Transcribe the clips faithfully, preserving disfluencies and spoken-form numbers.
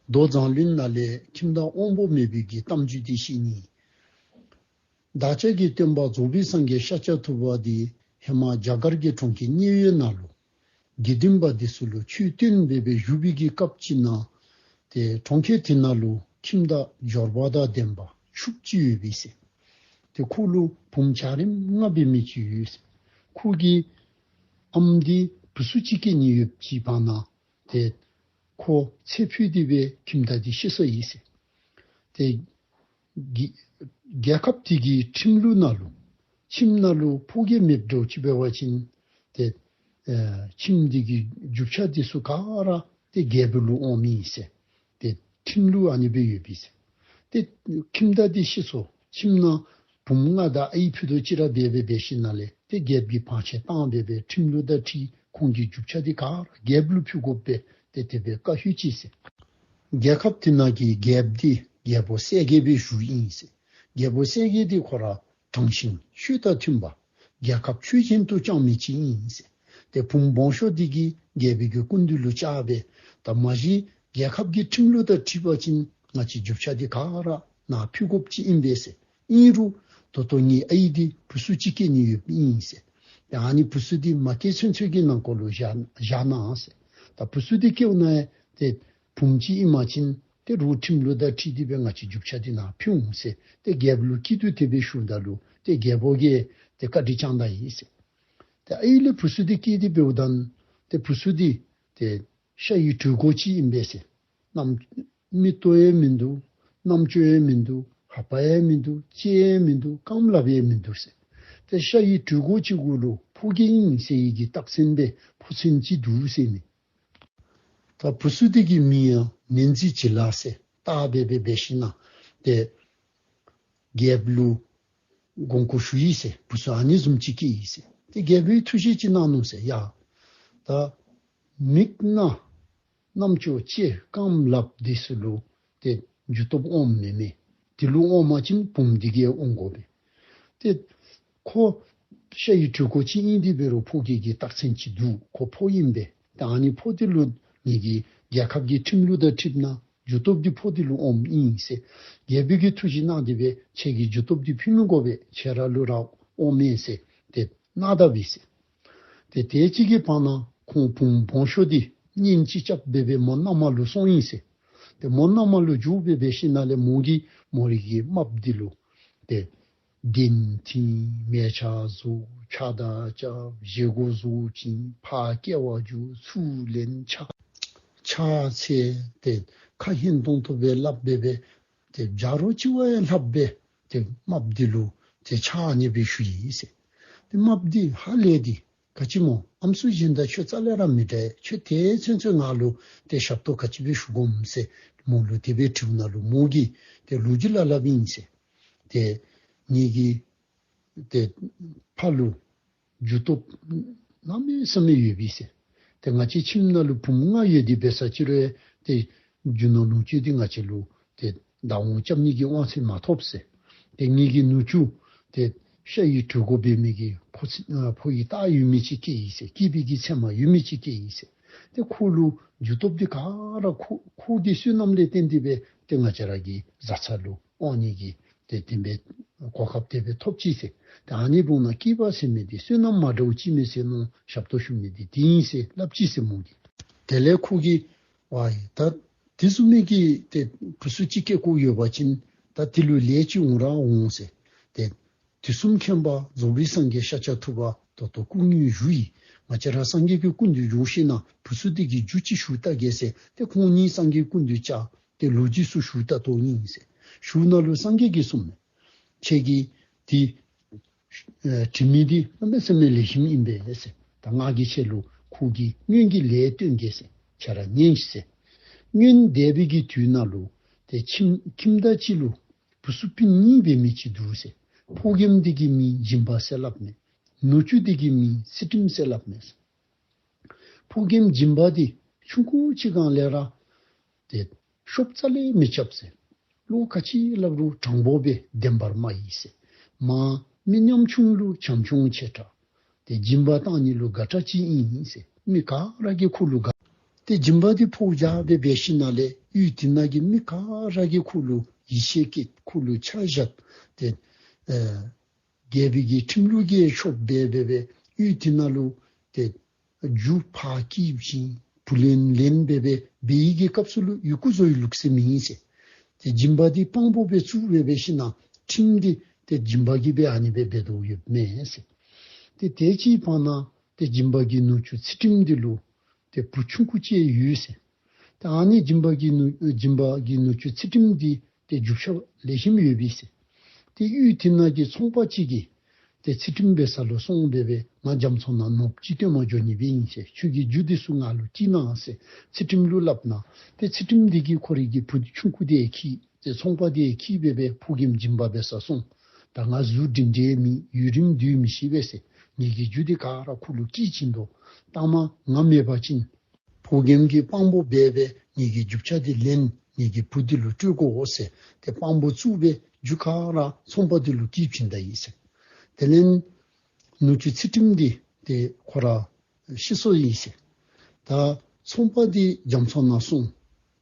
མདོ་མཛངས་བླུན་ནང་ལས་ཁྱིམ་བདག་དབང་པོ་མེད་པའི་གི་གཏམ་རྒྱུད་འདི་ཞུ་ནི། བདག་ཅག་གི་སྟོན་པ་རྫོགས་པའི་སངས་རྒྱས་ཤཱཀྱ་ཐུབ་པ་འདི་ཧེ་མ་རྒྱ་གར་གྱི་གྲོང་ཁྱེར་མཉན་ཡོད་ནང་ལུ་དགེ་འདུན་པ་འདི་ཚུ་ལུ་ཆོས་སྟོན་སྦེ་སྦེ་བཞུགས་པའི་གི་སྐབས་ཅིག་ནང་ཏེ་གྲོང་ཁྱེར་དེ་ནང་ལུ་ཁྱིམ་བདག་འབྱོར་པ་དང་ལྡན་པ་ཕྱུགཔོ་ཅིག་ཡོད་པས་ཟེར། ཏེ་ཁོ་ལུ་བུམོ་འཇའ་རིསམོ་ལྔ་འབད་མི་ཅིག་ཡོད་ཟེར། ཁོ་གི་ཨམ་འདི་བུ་ཚུ་ཅིག་སྐྱེ་ནི་ཡོདཔ་ཅིག་བར་ན་ཏེ་ཁོ་ཚེ་འཕོས་ཏེ་སྦེ་ཁྱིམ་བདག་འདི་ཤི་སོ་ཡི་ཟེར། ཏེ་གི་རྒྱལ་ཁབ་དེ་གི་ཁྲིམས་ལུགས་ནང་ལུ་ཁྱིམ་ནང་ལུ་ཕོ་རྒྱས་མེདཔ་འདྲཝ་ཅིག་འབད་བ་ཅིན་ཏེ་ཨེ་ཁྱིམ་དེ་གི་རྒྱུ་ཆ་དེ་ཚུ་ག་ར་ཏེ་རྒྱལཔོ་ལུ་འོངམ་ཨིན་ཟེར། ཏེ་ཁྲིམས་ལུགས་ཨ་ནི་སྦེ་ཡོད་པས་ཟེར། ཏེ་ཁྱིམ་བདག་འདི་ཤི་སོ། ཁྱིམ་ནང་བུམོ་ལྔ་དང་ཨའི་ཕུད་རྡོག་ཅིག་ར་འབད་སྦེ་འབད་ཞིནམ་ལས་ཏེ་རྒྱལཔོ་གིས་བང་ཆེན་བཏང་སྦེ་སྦེ་ཁྲིམས་ལུགས་དང་འཁྲིལ་ཁོང་གི་རྒྱུ་ཆ་འདི་ག་ར་རྒྱལཔོ་ལུ་ཕུལ་དགོ་པས་ཏེ་དེ་སྦེ་བཀའ་ཤོག་ཅིག་ཟེར། རྒྱལ་ཁབ་དེ་ནང་གི་རྒྱལཔོ་འདི་རྒྱལ་པོ་གསལ་རྒྱལ་སྦེ་བཞུགས་ཨིན་ཟེར། རྒྱལ་པོ་གསལ་རྒྱལ་འདི་ཁོ་ར་དྲང་ཞིང་ཆོས་དང་མཐུན་པ་རྒྱལ་ཁབ་ཆོས་བཞིན་དུ་སྐྱོང་མི་ཅིག་ཨིན་ཟེར། ཏེ་བུམོ་སྦོམ་ཤོས་འདི་གིས་རྒྱལ་པོའི་གི་སྐུ་མདུན་ལུ་བཅར་སྦེ་ད་མ་གཞི་རྒྱལ་ཁབ་ཀྱི་ཁྲིམས་ལུགས་དང་འཁྲིལ་བ་ཅིན་ང་བཅས་རྒྱུ་ཆ་འདི་ག་ར་ནཱ་ཕུལ་དགོཔ་ཅིག་ཨིན་པས་ཟེར། ཨིན་རུང་ད་ལྟོ་ངེའི་ཨའི་འདི་བུ་ཚུ་ཅིག་སྐྱེ་ནི་ཡོདཔ་ཨིན་ཟེར། ཏེ་ཨ་ནི་བུ་ཚུ་འདི་མ་སྐྱེས་ཚུན་ཚོད་ཀྱི་ནང་འཁོད་ལུ་བཞག་བཞག་གནང་ཟེར། ད་བུ་ཚུ་འདི་སྐྱེཝ་ད་ཡང་ཏེ་བུམོ་ཅིག་ཨིན་པ་ཅིན་ཏེ་རུང་ཁྲིམས་ལུགས་དང་འཁྲིལ་ཏེ་སྦེ་ང་བཅས་རྒྱུ་ཆ་འདི་ནཱ་ཕུལ་འོང་ཟེར། ཏེ་རྒྱལཔོ་ལུ་སྐྱིད་སྡུག་དེ་སྦེ་ཞུཝ་ད་ལུ་ཏེ་རྒྱལཔོ་གིས་ཏེ་བཀའ་དྲིན་བསྐྱངས་ད་ཡི་ཟེར། ཏེ་ཨའི་ལས་བུ་ཚུ་འདི་སྐྱེས་ཏེ་འབདཝ་ད་ཏེ་བུ་ཚུ་འདི་ཏེ་ཤ་ཡི་དྲོད་ཁོལ་ཅིག་ཨིན་པས་ཟེར། རྣམ་མིག་ཏོ་ཡང་མིན་འདུག། རྣམ་ཅོ་ཡང་མིན་འདུག། ལྷ་པ་ཡང་མིན་འདུག། ལྕེ་ཡང་མིན་འདུག། རྐངམ་ལགཔ་ཡང་མིན་འདུག་ཟེར། ཏེ་ཤ་ཡི་དྲོད་ཁོལ་ཅིག་གུ་ལུ་ཕོ་རྒྱས་ཨིན་ཟེར་བའི་གི་རྟགས་མཚན་སྦེ་ཕོ་མཚན་ཅིག་འདུག་ཟེར་མས། ད་བུ་ཚུ་འདི་གི་མིང་ཡང་ནན་ཙི་བྱི་ལ་ཟེར་བཏགས་སྦེ་སྦེ་འབད་ཞིནམ་ལས་ཏེ་རྒྱལཔོ་ལུ་དགོངས་སྐོར་ཞུ་ཡི་ཟེར། བུ་ཚུ་ཨ་ནི་བཟུམ་ཅིག་སྐྱེས་ཡི་ཟེར། ཏེ་རྒྱལ་པོའི་ཐུགས་བཞེད་ཅིག་གནང་ནུག་ཟེར། ཡ་ད་མིག་རྣ་རྣམ་ཅོ་ལྕེ་རྐངམ་ལགཔ་འདི་ཚུ་ལུ་ཏེ་རྒྱུ་སྟོབས་དབང་མེད་མས། དེ་ལུ་དབང་པ་ཅིན་བུམོ་འདི་གིས་དབང་དགོ་པས། ཏེ་ཁོ་ཤ་ཡི་དྲོད་ཁོལ་ཅིག་ཨིན་ཏེ་འབད་རུང་ཕོ་རྒྱས་ཀྱི་རྟགས་མཚན་ཅིག་འདུག། ཁོ་ཕོ་ཨིན་པས། ད་ཨ་ནི་ཕོ་འདི་ལུ་ངེ་གི་རྒྱལ་ཁབ་ཀྱི་ཁྲིམས་ལུགས་དང་འཁྲིལཝ་ད་རྒྱུ་སྟོབས་འདི་ཕོ་འདི་ལུ་དབངམ་ཨིན་ཟེར། རྒྱལ་པོའི་གི་ཐུགས་བཞེད་གནང་སྟེ་སྦེ་ཁྱེད་ཀྱི་རྒྱུ་སྟོབས་འདི་ཕུལ་མི་དགོ་པས། ཁྱེད་ར་ལུ་ར་དབངམ་མས་ཟེར་ཏེ་གནང་ད་པས་ཟེར། ཏེ་དེ་ཅིག་གི་བར་ན་ཁོང་བུམོ་སྦོམ་ཤོས་འདི་གཉེན་ཅིག་རྐྱབ་སྦེ་སྦེ་མོ་མནའ་མ་ལུ་སོང་ཡི་ཟེར། ཏེ་མོ་མནའ་མ་ལུ་འགྱོ་སྦེ་འབད་ཞིནམ་ལས་མོ་གིས་མོ་རའི་གི་རྨགཔ་འདི་ལུ་ཏེ་གདན་བཏིང་མལ་ཆ་བཟོ་ཕྱག་དར་རྐྱབ་བཞེས་སྒོ་བཟོ་བྱིན་ཕར་སྐྱེལ་བར་འགྱོ་ཚུར་ལེན་ཕྱག་ཕྱག་འཚལ་ཏེ་ཁ་ཧན་ཏོང་ཏོ་སྦེ་སླབ་སྦེ་སྦེ་ཏེ་བྱ་རོག་ཅིག་བ་ཡང་ལྷགཔ་སྦེ་ཏེ་རྨགཔ་འདི་ལུ་ཏེ་ཕྱག་ཨ་ནི་སྦེ་ཞུ་ཡི་ཟེར། ཏེ་རྨགཔ་འདི་ཧ་ལས་ཏེ་ག་ཅི་སྨོ་ཨམ་སྲུ་གཞན་དང་ཁྱོད་རྩ་ལས་ར་མི་འདྲ། ཁྱོད་དེ་ཚུན་ཚོད་ང་ལུ་ཏེ་ཞབས་ཏོག་ག་ཅི་སྦེ་ཞུ་དགོཔ་ཟེར་མོ་ལུ་དེ་སྦེ་དྲིཝ་ད་ལུ་མོ་གིས་ཏེ་ལོ་རྒྱུས་ལ་སླབ་ཨིན་ཟེར། ཏེ་ངེ་གི་ཏེ་ཕ་ལུ་རྒྱུ་སྟོབས་གནམ་མེད་ས་མེད་ཡོད་པས་ཟེར། ཏེ་ང་བཅས་ཁྱིམ་ནང་ལུ་བུམོ་ལྔ་ཡོད་དེ་འབད་ས་ཅི་རུང་ཏེ་རྒྱུ་ནོར་ལོངས་སྤྱོད་འདི་ང་བཅས་ལུ་ཏེ་བདག་དབང་རྐྱབ་ནི་གི་དབང་ཚད་མ་ཐོབ་ཟེར། ཏེ་ངེ་གི་ནུ་གཅུང་ཏེ་ཤ་ཡི་དྲོད་ཁོལ་འབད་མི་གི་ཕོ་ཚི་ཨ་ཕོ་ཡི་རྟགས་ཡོད་མི་ཅིག་སྐྱེས་ཡི་ཟེར། སྐྱེས་པའི་གི་མཚན་མ་ཡོད་མི་ཅིག་སྐྱེས་ཡི་ཟེར། ཏེ་ཁོ་ལུ་རྒྱུ་སྟོབས་འདི་ག་ར་ཁོ་ཁོ་གི་བསོད་ནམས་ལས་བརྟེན་ཏེ་སྦེ་ཏེ་ང་བཅས་ར་གི་བཟའ་ཚང་ལུ་དབང་ནི་གི་ཏེ་དེ་སྦེ་གོ་སྐབས་དེ་སྦེ་ཐོབ་ཅི་ཟེར། ཏེ་ཨ་ནི་འབདཝ་ད་སྐྱེས་པ་ཟེར་མི་འདི་བསོད་ནམས་མ་འདྲཝ་ཅིག་མས་ཟེར་མནོ་ཞབས་ཏོག་ཞུ་མི་འདི་དེ་ཨིན་ཟེར་སླབ་ཅི་ཟེར་མོ་གིས། དེ་ལས་ཁོ་གིས་ཝའི་ད་དེ་བཟུམ་མའི་གི་ཏེ་བུ་ཚུ་ཅིག་སྐྱེ་དགོཔ་ཡོད་པ་ཅིན་ད་དེ་ལུ་ལས་ཅིག་འོང་ར་འོང་ཟེར། ཏེ་དུས་གསུམ་མཁྱེན་པ་རྫོགས་པའི་སངས་རྒྱས་ཤཱཀྱ་ཐུབ་པ་ད་ལྟོ་སྐུ་དངོས་བཞུགས་ཡི། ང་བཅས་ར་སངས་རྒྱས་ཀྱི་སྐུ་མདུན་འགྱོ་ཞིནམ་ལས་བུ་ཚུ་འདི་གི་རྒྱུ་ཅིག་ཞུ་བལྟ་གེ་ཟེར། ཏེ་ཁོང་གཉིས་སངས་རྒྱས་སྐུ་མདུན་བཅར་ཏེ་ལོ་རྒྱུས་ཚུ་ཞུ་བལྟ་དོ་ཨིན་ཟེར། ཞུཝ་ད་ལུ་སངས་རྒྱས་ཀྱིས་གསུངས་མས། ཁྱེད་ཀྱིས་འདི་ཨེ་དྲི་མི་འདི་གནམ་མེད་ས་མེད་ལེགས་ཤོམ་ཨིན་པས་ཟེར། ད་ང་གིས་ཁྱེད་ལུ་ཁོ་གི་སྔོན་གྱི་ལས་སྟོན་གེ་ཟེར། ཁྱེད་ར་ཉན་ཤིག་ཟེར། སྔོན་འདས་པའི་གི་དུས་ནང་ལུ་ཏེ་ཁྱིམ་ཁྱིམ་བདག་ཅིག་ལུ་བུ་ཚུ་སྤུན་གཉིས་འབད་མི་ཅིག་འདུག་ཟེར། ཕོ་རྒནམ་འདི་གི་མིང་སྦྱིན་པ་ཟེར་སླབ་མས། ནུ་གཅུང་འདི་གི་མིང་ཚུལ་ཁྲིམས་ཟེར་སླབ་མས་ཟེར། ཕོ་རྒནམ་སྦྱིན་པ་འདི་ཆུང་ཀུ་ཅིག་སྒང་ལས་ར་ཏེ་ཤོབ་རྩ་ལས་མི་རྐྱབ་ཟེར། བློ་ག་ཅི་སླབ་རུང་དྲང་པོ་སྦེ་བདེན་པར་སྨྲ་ཡི་ཟེར། མ་མི་ཉམ་ཆུང་ལུ་བྱམས་སྐྱོང་ཆེ་དྲགས། ཏེ་སྦྱིན་པ་བཏང་ནི་ལུ་དགའ་དྲགས་ཅིག་ཨིན་ཟེར། མི་ག་ར་གིས་ཁོ་ལུ་དགའ། ཏེ་སྦྱིན་པ་འདི་ཕོཝ་རྒྱག་སྦེ་འབད་ཞིནམ་ལས་ ཡུལ་དེ་ནང་གི་མི་ག་ར་གིས་ཁོ་ལུ་ཡིད་ཆེས་བསྐྱེད། ཁོ་ལུ་ཆ་བཞག་སྟེ་ཨེ་རྒྱལ་པོའི་གི་ཁྲིམས་ལུགས་ཀྱི་ཆོསཔ་འབད་འབད་སྦེ་ཡུལ་དེ་ནང་ལུ་ཏེ་རྒྱུ་ཕར་བསྐྱི་བྱིན་བུ་ལོན་ལེན་འབད་འབད་འབད་བའི་གི་སྐབས་སུ་ལུ་ཡི་གུ་བཟོ་བའི་ལུགས་སྲོལ་མེད་ཟེར། ཏེ་སྦྱིན་པ་འདི་དཔང་པོ་སྦེ་བཙུགས་འབད་འབད་ཞིནམ་ན་ཁྲིམས་འདི་ཏེ་སྦྱིན་པ་གིས་སྦེ་ཨ་ནི་སྦེ་འབད་དོ་ཡོདཔ་མས་ཟེར། ཏེ་དེ་ཅིག་བར་ན་ཏེ་སྦྱིན་པ་གི་ནུ་གཅུང་ཚུལ་ཁྲིམས་འདི་ལུ་ཏེ་བུ་ཆུང་ཀུ་ཅིག་ཡོད་ཟེར། ཏེ་ཨ་ནི་སྦྱིན་པ་གི་ནུ་སྦྱིན་པ་གི་ནུ་གཅུང་ཚུལ་ཁྲིམས་འདི་ཏེ་རྒྱུ་ཆ་ལེགས་ཤོམ་ཡོད་པས་ཟེར། ཏེ་ཡུལ་དེ་ནང་གི་ཚོང་པ་ཅིག་གིས་ཏེ་ཚུལ་ཁྲིམས་འབད་ས་ལུ་སོང་འབད་འབད་ང་རྒྱ་མཚོ་ནང་ནོར་བུ་ཅིག་བཏོན་པར་འགྱོ་ནི་སྦེ་ཨིན་ཟེར། ཁྱོད་ཀྱིས་རྒྱུ་འདི་ཚུ་ང་ལུ་བསྐྱི་གནང་ཟེར་ཚུལ་ཁྲིམས་ལུ་སླབ་ན། ཏེ་ཚུལ་ཁྲིམས་འདི་གིས་ཁོ་རའི་གི་བུ་ཆུང་ཀུ་དེ་འཁྱིད་ཏེ་ཚོང་པ་དེ་འཁྱིད་འབད་འབད་ཕོ་རྒནམ་སྦྱིན་པ་འབད་སར་སོང་། ད་ང་གཟུགས་སྒྲིང་སྒྲིང་མེད། ཡུན་རིངམོ་སྡོད་མི་ཤེས་པས་ཟེར། ངེ་གི་རྒྱུ་འདི་ག་ར་ཁོ་ལུ་བསྐྱི་བྱིན་དོ། ལྟག་མ་ང་མེད་པ་ཅིན་ཕོ་རྒནམ་གྱིས་དཔང་པོ་འབད་འབད་ངེ་གི་རྒྱུ་ཆ་འདི་ལེན། ངེ་གི་བུ་འདི་ལུ་སྤྲོད་དགོ་ཟེར། ཏེ་དཔང་པོ་བཙུགས་འབད་རྒྱུ་ག་ར་ཚོང་པ་འདི་ལུ་བསྐྱི་བྱིན་ད་ཡི་ཟེར། དེ་ལས་ནུ་གཅུང་ཚུལ་ཁྲིམས་འདི་ཏེ་ཁོ་ར་ཤི་སོ་ཡི་ཟེར། ད་ཚོང་པ་འདི་རྒྱ་མཚོ་ནང་སོང་།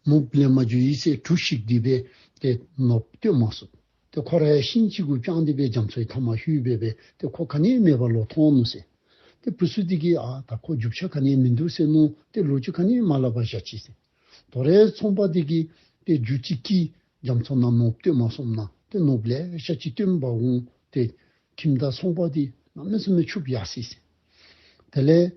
ནོར་བུ་ལེན་པར་འགྱོ་ཡི་ཟེར་གྲུ་བཤིག་སྟེ་སྦེ་ཏེ་ནོར་བུ་བཏོན་མ་ཚུགས། ཏེ་ཁོ་ར་ཡང་ཤིང་ཅིག་གུ་དཔྱངས་ཏེ་སྦེ་རྒྱ་མཚོའི་མཐའ་མར་ལྷོད་འབད་འབད་ཏེ་ཁོ་ག་ནི་ཡང་མེད་པར་ལོག་མཐོང་ནུག་ཟེར། ཏེ་བུ་ཚུ་འདི་གིས་ཨ་ད་ཁོ་རྒྱུ་ཆ་ག་ནི་ཡང་མིན་འདུག་ཟེར་མནོ་སྟེ་ལོ་རྒྱུས་ག་ནི་ཡང་མ་སླབ་པར་བཞག་ཅི་ཟེར། དོ་རུང་ཚོང་པ་འདི་གིས་ཏེ་རྒྱུ་ཅིག་བསྐྱི་རྒྱ་མཚོ་ནང་ནོར་བུ་བཏོན་མ་སོངམ་ན་ཏེ་ནོར་བུ་ལེ་ཤ་ཅིག་བཏོན་པ་འོང་། ཏེ་ཁྱིམ་བདག་ཚོང་པ་འདི་གནམ་མེད་ས་མེད་ཕྱུགཔོ་ཡར་སོ་ཡི་ཟེར། དེ་ལས་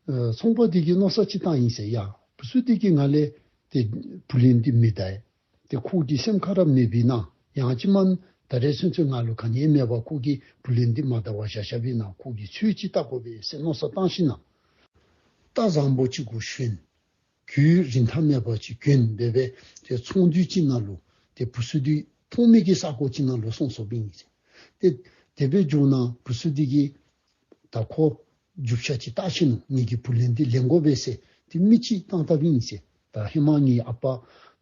ཨ་ཚོང་པ་འདི་གིས་མནོ་བསམ་ཅིག་བཏང་ཡི་ཟེར། ཡ་བུ་ཚུ་འདི་གིས་ང་ལས་ཏེ་བུ་ལོན་འདི་མི་བདའ་ཡི། ཏེ་ཁོ་གི་སེམས་ཁར་ར་མེདཔ་ཨིན་ན། ཡང་ཅིན་མ་ད་རེས་ཚུན་ཚོད་ང་ལུ་ག་ནི་ཡང་མེད་པར་ཁོ་གིས་བུ་ལོན་འདི་མ་བདའ་བར་བཞག་བཞགཔ་ཨིན་ན། ཁོ་གིས་ཚོད་ཅིག་བལྟ་དགོ་པས་ཟེར་མནོ་བསམ་བཏང་ཞིནམ་ན་རྟ་བཟང་པོ་ཅིག་གུ་ཞོན། གོས་རིན་ཐང་མེད་པ་ཅིག་གྱོན་འབད་འབད་ཏེ་ཚོང་འདུས་ཅིག་ནང་ལུ་ཏེ་བུ་ཚུ་འདི་མཐོང་མི་གི་ས་གོ་ཅིག་ནང་ལུ་སོང་སོཔ་ཨིན་ཟེར། ཏེ་དེ་སྦེ་འགྱོ་ན་བུ་ཚུ་འདི་གིས་ད་ཁོ་རྒྱུ་ཆ་ཅིག་བལྟ་ཞིནམ་ན་ངེ་གི་བུ་ལོན་འདི་ལེན་དགོ་པས་ཟེར་ཏེ་མི་ཅིག་བཏང་བཏངམ་ཨིན་ཟེར། ད་ཧེ་མ་ངེའི་ཨ་པ་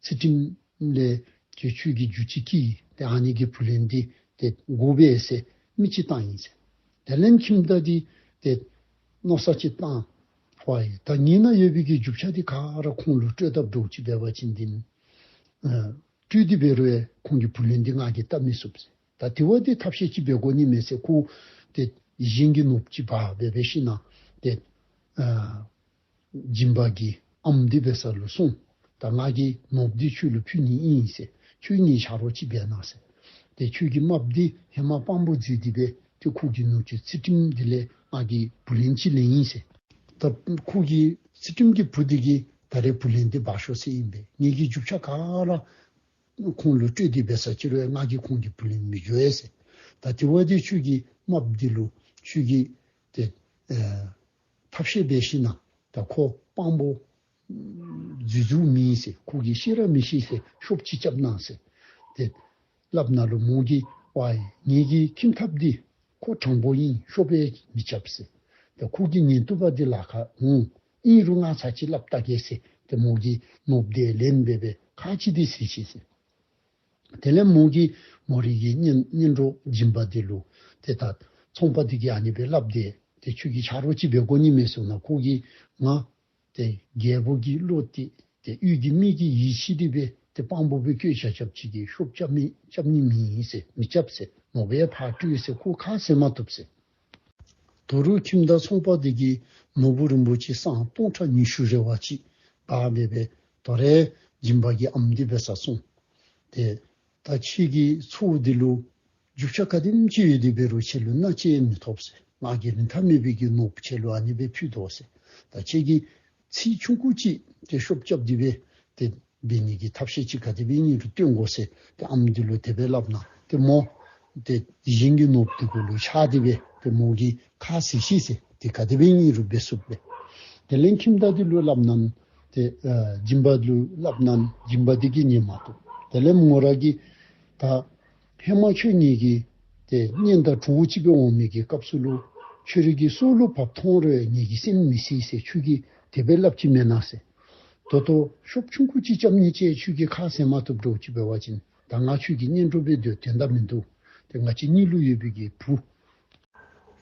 ཚུལ་ཁྲིམས་ལས་ཏེ་ཁྱོད་ཀྱིས་རྒྱུ་ཅིག་བསྐྱི་ཏེ་ཨ་ནི་གི་བུ་ལོན་འདི་ཏེ་དགོ་པས་ཟེར་མི་ཅིག་བཏང་ཡི་ཟེར། དེ་ལས་ཁྱིམ་བདག་འདི་ཏེ་མནོ་བསམ་ཅིག་བཏང་། ཝའི་ད་ངེའི་ནང་ཡོད་པའི་གི་རྒྱུ་ཆ་འདི་ག་ར་ཁོང་ལུ་སྤྲོད་དཔ་འདྲཝ་ཅིག་འབད་བ་ཅིན་འདི་ཨ་སྤྲོད་དེ་འབད་རུང་ཡང་ཁོང་གི་བུ་ལོན་འདི་ང་གིས་བལྟ་མི་ཚུགས་ཟེར། ད་དེ་བ་འདི་ཐབས་ཤེས་ཅིག་འབད་དགོ་ནི་མས་ཟེར། ཁོ་ཏེ་གཞན་གྱི་ནོར་བུ་ཅིག་འབག་འབད་འབད་ཞིནམ་ན་ཏེ་ཨ་སྦྱིན་པ་གི་ཨམ་འདི་འབད་ས་ལུ་སོང་། ད་ང་གིས་ནོར་བུ་འདི་ཁྱོད་ལུ་ཕུལ་ནི་ཨིན་ཟེར། ཁྱོད་ངེའི་ཆ་རོགས་ཅིག་འབད་གནང་ཟེར། ཏེ་ཁྱོད་ཀྱི་རྨགཔ་འདི་ཧེ་མ་དཔང་པོ་འཛུལ་ཏེ་སྦེ་ཏེ་ཁོ་གི་ནུ་གཅུང་ཚུལ་ཁྲིམས་འདི་ལས་ང་གིས་བུ་ལོན་ཅིག་ལེན་ཡི་ཟེར། ད་ཁོ་གི་ཚུལ་ཁྲིམས་ཀྱི་བུ་འདི་གིས་ད་རེས་བུ་ལོན་འདི་འབག་ཤོག་ཟེར་ཨིན་པས། ངེ་གི་རྒྱུ་ཆ་ག་ར་ཁོང་ལུ་སྤྲོད་དེ་འབད་ས་ཅིག་རུང་ང་གིས་ཁོང་གི་བུ་ལོན་མི་འགྱོ་ཟེར། ད་དེ་བ་འདི་ཁྱོད་ཀྱི་རྨགཔ་འདི་ལུ་ཁྱོད་ཀྱིས་ཏེ་ཨ་ཐབས་ཤེས་འབད་ཞིནམ་ན་ད་ཁོ་དཔང་པོ་འཛུལ་འཛུལཝ་མེད་ཟེར། ཁོ་གིས་ཤེས་ར་མི་ཤེས་ཟེར། ཤོབ་ཅིག་རྐྱབ་གནང་ཟེར། ཏེ་སླབ་ད་ལུ་མོ་གིས་ཝའི་ངེ་གི་ཁྱིམ་ཐབ་འདི་ཁོ་དྲང་པོ་ཨིན། ཤོབ་ཡང་མི་རྐྱབ་ཟེར། ཏེ་ཁོ་གི་ཉན་ཐོས་པ་འདི་ལཱ་ཁག་འོང་། ཨིན་རུང་ང་ཚར་ཅིག་སླབ་བལྟ་གེ་ཟེར། ཏེ་མོ་གིས་ནོར་བུ་འདི་ལེན་འབད་འབད་ཁ་ཅིག་འདི་ཟེར་ཅི་ཟེར། དེ་ལས་མོ་གིས་མོ་རའི་གི་གཉེན་གཉེན་གྲོགས་སྦྱིན་པ་འདི་ལུ་ཏེ་ད་ཚོང་པ་འདི་གིས་ཨ་ནི་སྦེ་སླབ་དེས། ཏེ་ཁྱོད་ཀྱི་ཆ་རོགས་ཅིག་འབད་དགོ་ནི་མས་ཟེར་ན་ཁོ་གིས་ང་ཏེ་རྒྱལ་པོ་གི་བློ་གཏད་ཏེ་ཡུལ་གྱི་མི་གིས་ཡིད་ཆེས་ཏེ་སྦེ་ཏེ་དཔང་པོ་སྦེ་བཀོད་བཞག་བཞགཔ་ཅིག་གིས་ཤོབ་རྐྱབ་མི་རྐྱབ་ནི་མེད་ཟེར། མི་རྐྱབ་ཟེར། ནོར་བུ་ཡང་ཕར་སྤྲོད་ཟེར། ཁོ་ཁ་བཟེད་མ་བཏུབ་ཟེར། དོ་རུང་ཁྱིམ་བདག་ཚོང་པ་འདི་གིས་ནོར་བུ་རིན་པོ་ཆེ་སྲང་སྟོང་ཕྲག་ཉི་ཤུ་རེ་བ་ཅིག་འབག་འབད་འབད་དོ་རུང་སྦྱིན་པ་གི་ཨམ་འདི་འབད་སར་སོང་། ཏེ་ད་ཁྱེད་ཀྱི་ཚ་བོ་འདི་ལུ་རྒྱུ་ཆ་ག་དེམ་ཅིག་ཡོད་དེ་འབད་རུང་ཁྱེད་ལུ་སྣ་གཅིག་ཡང་མི་ཐོབ་ཟེར། ང་གིས་རིན་ཐང་མེད་པའི་གི་ནོར་བུ་ཁྱེད་ལུ་ཨ་ནི་སྦེ་ཕུལ་དོ་ཟེར། ད་ཁྱེད་ཀྱིས་ཚིག་ཆུང་ཀུ་ཅིག་ཏེ་ཤོབ་རྐྱབ་སྟེ་སྦེ་ཏེ་འབད་ནི་གི་ཐབས་ཤེས་ཅིག་ག་དེ་སྦེ་ཨིན་རུང་སྟོན་དགོ་ཟེར། ཏེ་ཨམ་འདི་ལུ་དེ་སྦེ་སླབ་ད་ཏེ་མོ་ཏེ་གཞན་གྱི་ནོར་བུ་འདི་གུ་ལུ་ཆགས་ཏེ་སྦེ་ཏེ་མོ་གིས་ཁ་བཟེད་ཅི་ཟེར། ཏེ་ག་དེ་སྦེ་ཨིན་རུང་འབད་ཚུགས་པས། དེ་ལས་ཁྱིམ་བདག་འདི་ལུ་སླབ་ད་ཏེ་ཨ་སྦྱིན་པ་ལུ་སླབ་ད་སྦྱིན་པ་འདི་གིས་ཉན་མ་བཏུབ། དེ་ལས་མོ་ར་གིས་ད་ཧེ་མ་ཁྱོད་ངེ་གི་ཏེ་གཉེན་དང་གྲོགས་ཅིག་སྦེ་འོང་མི་གི་སྐབས་སུ་ལུ་ཁྱོད་རའི་གི་སྲོག་ལུ་བབ་ཐོན་རུང་ངེ་གི་སེམས་མི་གསལ་ཟེར། ཁྱོད་ཀྱིས་དེ་སྦེ་སླབ་ཅི་མེན་ན་ཟེར། ད་ལྟོ་ཤོབ་ཆུང་ཀུ་ཅིག་རྐྱབ་ནི་ཅིག་ཁྱོད་ཀྱིས་ཁ་བཟེད་མ་བཏུབ་འདྲཝ་ཅིག་འབད་བ་ཅིན་ད་ང་ཁྱོད་ཀྱི་གཉེན་གྲོགས་སྦེ་སྡོད་དོན་དག་མིན་འདུག། ཏེ་ང་བཅས་གཉིས་ལུ་ཡོད་པའི་གི་བུ་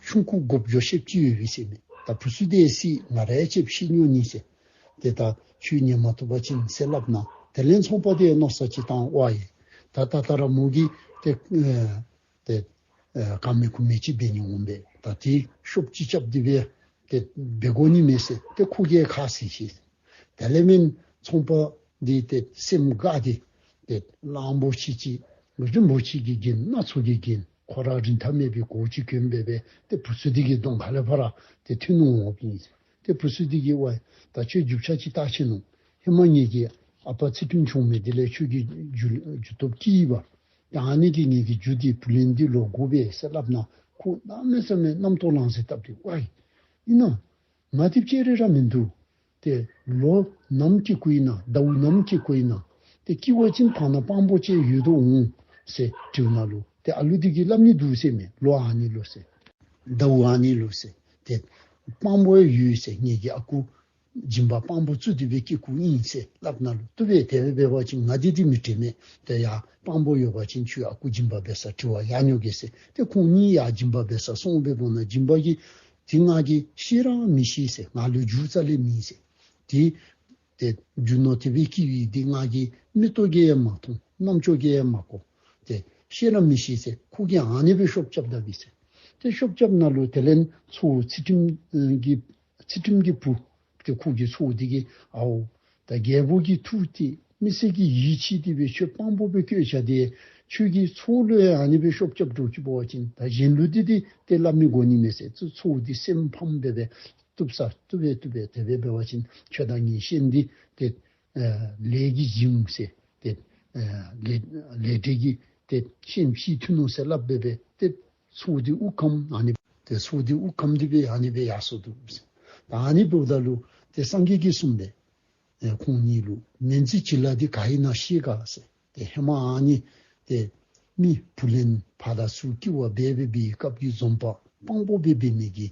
ཆུང་ཀུ་དགོཔ་འགྱོ་ཤེསཔ་ཅིག་ཡོད་པས་ཟེར་མས། ད་བུ་ཚུ་དེ་སྲིད་ང་ར་ཡང་ཅིག་ཤི་འགྱོ་ནི་ཟེར། ཏེ་ད་ཁྱོད་ཉན་མ་བཏུབ་པ་ཅིན་ཟེར་སླབ་ད་ དེ་ལས་ཚོང་པ་དེ་མནོ་བསམ་ཅིག་བཏང་ཝའི། ད་ད་ད་ར་མོ་གིས་ཏེ་ཨེ་ཏེ་ཨེ་ག་མེད་གུ་མེད་ཅིག་འབད་ནི་འོང་པས། ད་དེ་ཤོབ་ཅིག་རྐྱབ་སྟེ་སྦེ་ཏེ་འབད་དགོ་ནི་མས་ཟེར་ཏེ་ཁོ་གིས་ཁ་བཟེད་ཅི། དེ་ལས་མེན་ཚོང་པ་འདི་ཏེ་སེམས་དགའ་སྟེ་ཏེ་གླང་པོ་ཆེ་ཅིག་རིན་པོ་ཆེ་གིས་བརྒྱན་སྣ་ཚོགས་ཀྱིས་བརྒྱན་ཁོ་ར་རིན་ཐང་མེད་པའི་གོ་ཅིག་གྱོན་སྦེ་སྦེ་ཏེ་བུ་ཚུ་འདི་གི་གདོང་ཁ་ལས་ཕར་ཏེ་ཐོན་འོངམ་ཨིན། ཏེ་བུ་ཚུ་འདི་གིས་ཝའི་ད་ཁྱོད་རྒྱུ་ཆ་ཅིག་བལྟ་ཅི་ནུག། ཧེ་མ་ངེ་གི་ཨ་པ་ཚུལ་ཁྲིམས་ཆུང་མི་འདི་ལས་ཁྱོད་ཀྱིས་རྒྱུ་རྒྱུ་སྟོབས་བསྐྱེད་པས། ད་ཨ་ནི་གིས་ངེ་གི་རྒྱུ་འདི་བུ་ལོན་འདི་ལོག་དགོ་པས་ཟེར་སླབ་ན་ཁོ་གནམ་མེད་ས་མེད་རྣམ་རྟོག་ལངས་ཟེར་བཏབ་སྟེ་ཝའི་ཨིན་ན། ང་འདི་ཅིག་ར་མིན་འདུག། ཏེ་ལོ་ནམ་སྐྱེ་དགོ་ཨིན་ན་ཟླཝ་ནམ་སྐྱེ་དགོ་ཨིན་ན། ཏེ་སྐྱེ་བ་ཅིན་ཕར་ན་དཔང་པོ་ཅིག་ཡོད་དོ་འོང་ཟེར་དྲིཝ་ན་ལུ་ཏེ་ཨ་ལུ་འདི་གིས་སླབ་ནི་འདུག་ཟེར་མས། ལོ་ཨ་ནི་ལུ་ཟེར། ཟླཝ་ཨ་ནི་ལུ་ཟེར། ཏེ་དཔང་པོ་ཡོད་ཟེར། ངེ་གི་ཨ་ཁུ་སྦྱིན་པ་དཔང་པོ་བཙུགས་ཏེ་སྦེ་སྐྱེ་དགོཔ་ཨིན་ཟེར་སླབ་ན་ལུ་བཏུབ་པས། དེ་སྦེ་འབད་བ་ཅིན་ང་འདི་འདི་མི་དྲན་མས། ཏེ་ཡ་དཔང་པོ་ཡོད་པ་ཅིན་ཁྱོད་ཨ་ཁུ་སྦྱིན་པ་འབད་སར་དྲི་བར་ཡར་འགྱོ་གེ་ཟེར། ཏེ་ཁོང་གཉིས་ཡར་སྦྱིན་པ་འབད་སར་སོང་སྦེ་འབདཝ་ན་སྦྱིན་པ་གིས་འདི་ང་གིས་ཤེས་ར་མི་ཤེས་ཟེར། ང་ལུ་རྒྱུས་རྩ་ལས་མེད་ཟེར། ཏེ་ཏེ་རྒྱུ་ནོར་དེ་སྦེ་བསྐྱི་བའི་འདི་ང་གིས་མིག་ཏོ་གིས་ཡང་མ་མཐོང་རྣམ་ཅོ་གིས་ཡང་མ་གོ། ཏེ་ཤེས་ར་མི་ཤེས་ཟེར་ཁོ་གིས་ཨ་ནི་སྦེ་ཤོབ་རྐྱབ་ད་པས་ཟེར། ཏེ་ཤོབ་རྐྱབ་ན་ལུ་དེ་ལས་ཚའོ་ཚུལ་ཁྲིམས་ཨེ་གི་ཚུལ་ཁྲིམས་ཀྱི་བུ་ཏེ་ཁོ་གི་ཚའོ་འདི་གིས་ཨའོ་ད་རྒྱལ་པོ་གིས་ཐུགས་ཏེ་མི་སེར་གྱིས་ཡིད་ཆེས་ཏེ་སྦེ་ཁྱོད་དཔང་པོ་སྦེ་བཀོད་བཞག་སྟེ་ཁྱོད་ཀྱི་ཚའོ་ལུ་ཡང་ཨ་ནི་སྦེ་ཤོབ་རྐྱབ་འགྱོ་ཅི་འབད་བ་ཅིན་ད་གཞན་ལུ་འདི་འདི་ཏེ་སླབ་མི་དགོ་ནི་མས་ཟེར། ཚའོ་འདི་སེམས་ཕམ་སྦེ་སྦེ་བཏུབ་ས་བཏུབ་པས་བཏུབ་པས། དེ་སྦེ་འབད་བ་ཅིན་ཁྱོད་དང་ངེའི་ཤན་འདི་ཏེ་ཨེ་ལས་ཀྱིས་འབྱུང་ཟེར། ཏེ་ཨེ་ལས་ལས་འབྲས་ཀྱིས་ཏེ་ཤན་ཕྱེ་ཐུབ་ནུག་ཟེར་སླབ་སྦེ་སྦེ་ཏེ་ཚའོ་འདི་དབུགས་ཁམས་ཨ་ནི་ཏེ་ཚའོ་འདི་དབུགས་ཁམས་ཏེ་སྦེ་ཨ་ནི་སྦེ་ཡར་སོ་ནུག་ཟེར། ད་ཨ་ནི་འབདཝ་ད་ལུ་ཏེ་སངས་རྒྱས་ཀྱིས་གསུངས་པས། ཨེ་ཁོང་གཉིས་ལུ་མེན་ཛི་ཅི་ལ་འདི་ག་ཨིན་ན་ཤེས་ག་ཟེར། ཏེ་ཧེ་མ་ཨ་ནི་ཏེ་མི་བུ་ལོན་ཕར་དང་ཚུར་སྐྱེ་བ་འབད་འབད་བའི་སྐབས་ཀྱི་འཛོམས་པ་དཔང་པོ་སྦེ་འབད་མི་གི་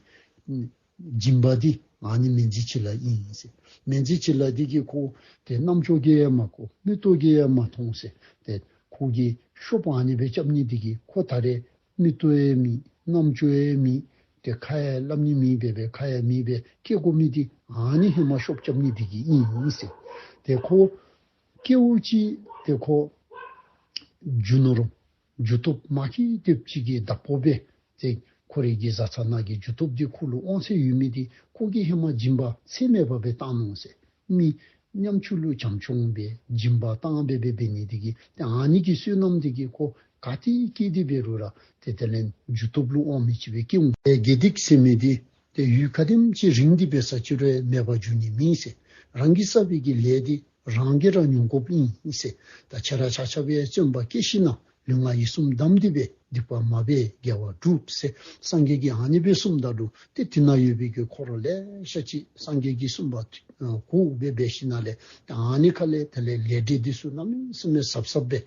སྦྱིན་པ་འདི་ཨ་ནི་མེན་ཛི་ཅི་ལ་ཨིན་ཟེར། མེན་ཛི་ཅི་ལ་འདི་གིས་ཁོ་ཏེ་རྣམ་ཅོ་གིས་ཡང་མ་གོ་མིག་ཏོ་གིས་ཡང་མ་མཐོང་ཟེར། ཏེ་ཁོ་གིས་ཤོབ་ཨ་ནི་སྦེ་རྐྱབ་ནི་འདི་གིས་ཁོ་ད་རེས་མིག་ཏོ་ཡང་མེད་རྣམ་ཅོ་ཡང་མེད། ཏེ་ཁ་ཡང་སླབ་ནི་མེད་པས་སྦེ་ཁ་ཡང་མེད་པས་སྐྱེ་དགོ་མི་འདི་ཨ་ནི་ཧེ་མ་ཤོབ་རྐྱབ་ནི་འདི་གིས་ཨིན་ཟེར། ཏེ་ཁོ་སྐྱེཝ་ཅིག་ཏེ་ཁོ་རྒྱུ་ནོར་རྒྱུ་སྟོབས་མ་སྐྱེས་དེ་ཅིག་གི་བདག་པོ་སྦེ་ཏེ་ཁོ་རའི་གི་བཟའ་ཚང་ནང་གི་རྒྱུ་སྟོབས་འདི་ཁོ་ལུ་དབང་ཚད་ཡོད་མི་འདི་ཁོ་གིས་ཧེ་མ་སྦྱིན་པ་ཚད་མེད་པ་སྦེ་བཏང་ནུག་ཟེར། མི་ཉམ་ཆུང་ལུ་བྱམས་སྐྱོང་འབད་སྦྱིན་པ་བཏང་འབད་འབད་འབད་ནི་འདི་གིས་ཏེ་ཨ་ནི་གི་བསོད་ནམས་འདི་གིས་ཁོ་ག་ཏེ་སྐྱེས་ཏེ་འབད་རུང་ར་ཏེ་དེ་ལས་རྒྱུ་སྟོབས་ལུ་དབང་མི་ཅིག་སྦེ་སྐྱེ་འོང་། ཏེ་དགེ་སྡིག་ཟེར་མི་འདི་ཏེ་ཡུན་ག་དེམ་ཅིག་རིང་སྟེ་འབད་ས་ཅིག་རུང་མེད་པར་འགྱུར་ནི་མེད་ཟེར། རང་གིས་བསགས་པའི་གི་ལས་འདི་རང་གིས་ར་མྱོང་དགོཔ་ཨིན་ཟེར། ད་ཁྱེད་ར་ཆ་ཁྱབ་ཡང་བརྩོན་པ་བསྐྱེད་ཞིནམ་ལས་ལུས་ངག་ཡིད་གསུམ་བསྡམས་ཏེ་སྦེ་སྡིག་པ་མ་འབད་དགེ་བ་སྒྲུབ་ཟེར་སངས་རྒྱས་ཀྱིས་ཨ་ནི་སྦེ་གསུངམ་ད་ལུ་ཏེ་དེ་ནང་ཡོད་པའི་གི་འཁོར་ལེ་ཤ་ཅིག་སངས་རྒྱས་ཀྱིས་གསུངས་པ་གོ་སྦེ་འབད་ཞིནམ་ལས་ད་ཨ་ནི་ཁ་ལས་དེ་ལས་ལས་འབྲས་འདི་ཚུ་གནམ་མེད་ས་མེད་ཟབ་ཟབ་སྦེ་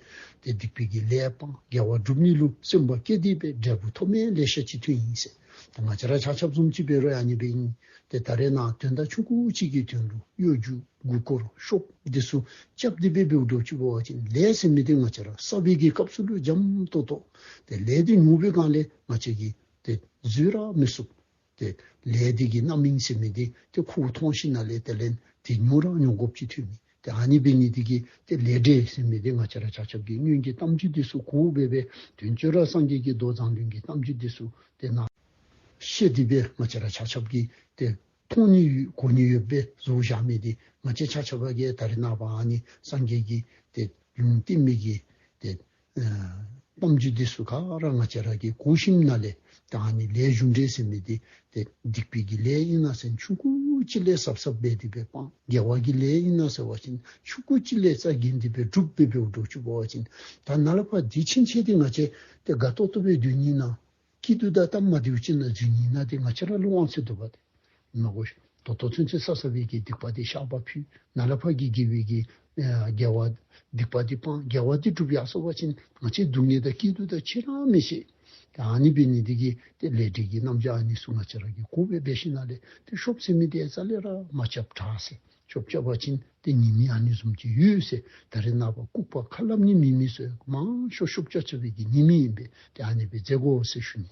ཏེ་སྡིག་པའི་གི་ལས་སྤང་དགེ་བ་སྒྲུབ་ནི་ལུ་བརྩོན་པ་བསྐྱེད་དེ་སྦེ་འབྲས་བུ་ཐོབ་མི་ལེ་ཤ་ཅིག་ཐོན་ཡི་ཟེར། ད་ང་བཅས་ར་ཆ་ཁྱབ་བཟུམ་ཅིག་འབད་རུང་ཨ་ནི་སྦེ་ཨིན། ཏེ་ད་རེས་ནངས་དོན་དག་ཆུང་ཀུ་ཅིག་གི་དོན་ལུ་གཡོ་སྒྱུ་མགུ་སྐོར་ཤོབ་འདི་ཚུ་རྐྱབ་སྟེ་སྦེ་འབདཝ་འདྲཝ་ཅིག་འབད་བ་ཅིན་ལས་ཟེར་མི་འདི་ང་བཅས་ར་བསགས་པའི་གི་སྐབས་སུ་ལུ་འཇམ་ཏོག་ཏོ། ཏེ་ལས་འདི་མྱོང་བའི་སྒང་ལས་ང་བཅས་ཀྱིས་ཏེ་བཟོད་ར་མི་ཚུགས། ཏེ་ལས་འདི་གི་རྣམ་སྨིན་ཟེར་མི་འདི་ཏེ་ཁོ་མཐོང་ཞིནམ་ལས་དེ་ལས་ཏེ་མྱོང་ར་མྱོང་དགོཔ་ཅིག་ཐོན་མི། ཏེ་ཨ་ནི་འབད་ནི་འདི་གིས་ཏེ་ལས་འབྲས་ཟེར་མི་འདི་ང་བཅས་ར་ཆ་ཁྱབ་ཀྱིས་སྔོན་གྱི་གཏམ་རྒྱུད་འདི་ཚུ་གོ་སྦེ་སྦེ་དོན་གཙོ་ར་སངས་རྒྱས་ཀྱི་མདོ་མཛངས་བླུན་གྱི་གཏམ་རྒྱུད་འདི་ཚུ་ཏེ་ནཱ་བཤད་དེ་སྦེ་ང་བཅས་ར་ཆ་ཁྱབ་ཀྱིས་ཏེ་མཐོང་ནི་ཡོད་གོ་ནི་ཡོདཔ་སྦེ་བཟོ་བཞག་མི་འདི་ང་བཅས་ཆ་ཁྱབ་ཀྱིས་ད་རེས་ནངས་པ་ཨ་ནི་སངས་རྒྱས་ཀྱིས་ཏེ་ལུང་བསྟན་མི་གི་ཏེ་ཨ་གཏམ་རྒྱུད་འདི་ཚུ་ག་ར་ང་བཅས་ར་གིས་གོ་ཞིནམ་ལས་ད་ཨ་ནི་ལས་རྒྱུ་འབྲས་ཟེར་མི་འདི་ཏེ་སྡིག་པའི་གི་ལས་ཨིན་ན་ཟེར་ཆུང་ཀུ་ཅིག་ལས་ཟབ་ཟབ་འབད་དེ་སྦེ་སྤང་། དགེ་བ་གི་ལས་ཨིན་ན་ཟེར་བ་ཅིན་ཆུང་ཀུ་ཅིག་ལས་རྩ་འགེངས་ཏེ་སྦེ་སྒྲུབ་སྦེ་འབདཝ་འདྲཝ་ཅིག་འབད་བ་ཅིན་ད་ནཱ་ལས་ཕར་འདི་ཕྱིན་ཆད་འདི་ང་བཅས་ཏེ་དགའ་ཏོག་ཏོ་སྦེ་སྡོད་ནི་ན་སྐྱིད་སྡུག་དང་སྟབས་མ་བདེཝ་ཅིག་ནང་འཛུལ་ནི་ན་འདི་ང་བཅས་ར་ལུ་དབང་ཚད་འདུག་པ་ཏེ། མ་གོ་ཤིག། ད་ལྟོ་ཚུན་ཚོད་བསགས་བསགས་པའི་གི་སྡིག་པ་འདི་བཤགས་པ་ཕུལ། ནཱ་ལས་ཕར་གྱི་དགེ་བའི་གི་ཨ་དགེ་བ་སྡིག་པ་འདི་སྤང་། དགེ་བ་འདི་སྒྲུབ་ཡར་སོང་བ་ཅིན་ང་བཅས་སྡུག་བསྔལ་དང་སྐྱིད་སྡུག་དང་ཕྱད་ར་མི་ཤེས། ཏེ་ཨ་ནི་འབད་ནི་འདི་གིས་ཏེ་ལས་འབྲས་ཀྱི་རྣམ་གཞག་ཨ་ནི་ཚུ་ང་བཅས་ར་གིས་གོ་སྦེ་འབད་ཞིནམ་ལས་ཏེ་ཤོབ་ཟེར་མི་འདི་རྩ་ལས་ར་མ་རྐྱབ་དྲག་ཟེར། ཤོབ་རྐྱབ་པ་ཅིན་ཏེ་ཉེས་དམིགས་ཨ་ནི་བཟུམ་ཅིག་ཡོད་ཟེར། ད་རེས་ནངས་པ་ལྐུགས་པ་ཁ་སླབ་ནི་མེད་མི་ཚུ་མང་ཤོས་ཤོབ་རྐྱབ་རྐྱབ་པའི་གི་ཉེས་དམིགས་ཨིན་པས། ཏེ་ཨ་ནི་སྦེ་མཛད་དགོ་ཟེར་ཞུ་ནི།